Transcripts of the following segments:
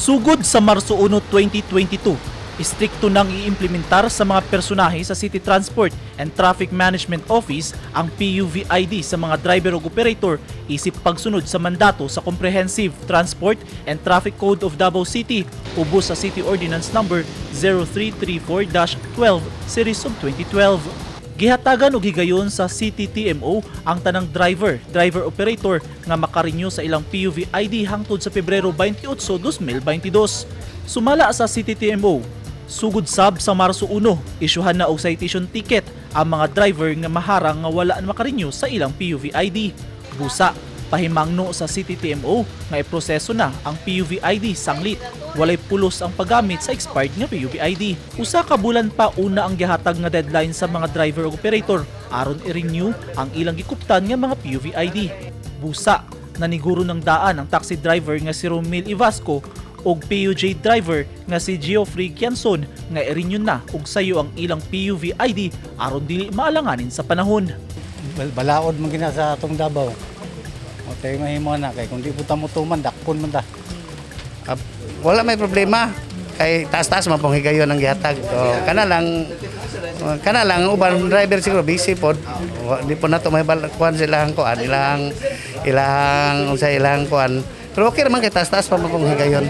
Sugod sa Marso 1, 2022, istrikto nang iimplementar sa mga personahe sa City Transport and Traffic Management Office ang PUV ID sa mga driver ug operator isip pagsunod sa mandato sa Comprehensive Transport and Traffic Code of Davao City ubos sa City Ordinance Number 0334-12 Series of 2012. Gihatagan og higayon sa CTTMO ang tanang driver, driver operator nga makarenew sa ilang PUV ID hangtod sa Pebrero 28, 2022. Sumala sa CTTMO, sugod sab sa Marso 1, isyuhan na og citation ticket ang mga driver nga maharang nga wala makarenew sa ilang PUV ID. Busa, pahimangno sa CTTMO nga iproseso na ang PUV ID sanglit walay pulos ang paggamit sa expired nga PUV ID. Usa ka bulan pa una ang gihatag nga deadline sa mga driver ug operator aron i-renew ang ilang gikuptan nga mga PUV ID. Busa, naniguro ng daan ang taxi driver nga si Romil Ivasco ug PUJ driver nga si Geoffrey Gianson nga i-renew na og sayo ang ilang PUV ID aron dili maalanganin sa panahon. Balaod man gina sa atong Davao. O tayo mahimo na kay kung di po ta mo tuman, dakpon man ta. Ah, wala may problema kay taas-taas man pong higayon ang gihatag. So, kana lang uban driver siguro busy pod. Di po nato may kuan sila ang kuan ilang ilang unsa ilang kuan. Pero okay naman kay taas-taas pa man pong higayon.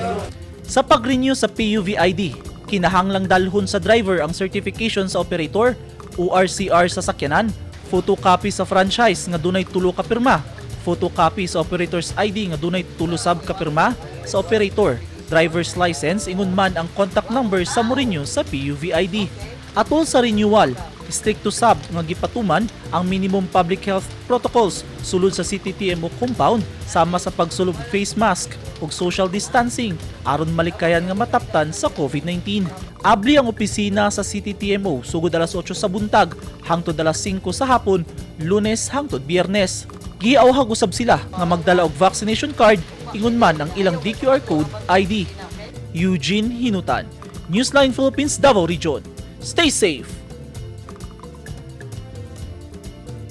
Sa pag-renew sa PUV ID, kinahanglang dalhon sa driver ang certification sa operator, ORCR sa sakyanan, photocopy sa franchise nga dunay tulo ka pirma, photocopy sa operator's ID nga dunay tulo sab ka pirma sa operator, driver's license, ingon man ang contact number sa mo-renew sa PUV ID. Atol sa renewal, stricto sab nga gipatuman ang minimum public health protocols sulod sa CTTMO compound sama sa pagsulob og face mask ug social distancing aron malikayan nga mataptan sa COVID-19. Abli ang opisina sa CTTMO sugod alas 8 sa buntag hangtod alas 5 sa hapon, Lunes hangtod Biyernes. Giawhag usab sila nga magdala og vaccination card ingon man ang ilang DQR code ID. Eugene Hinutan, Newsline Philippines, Davao Region. Stay safe.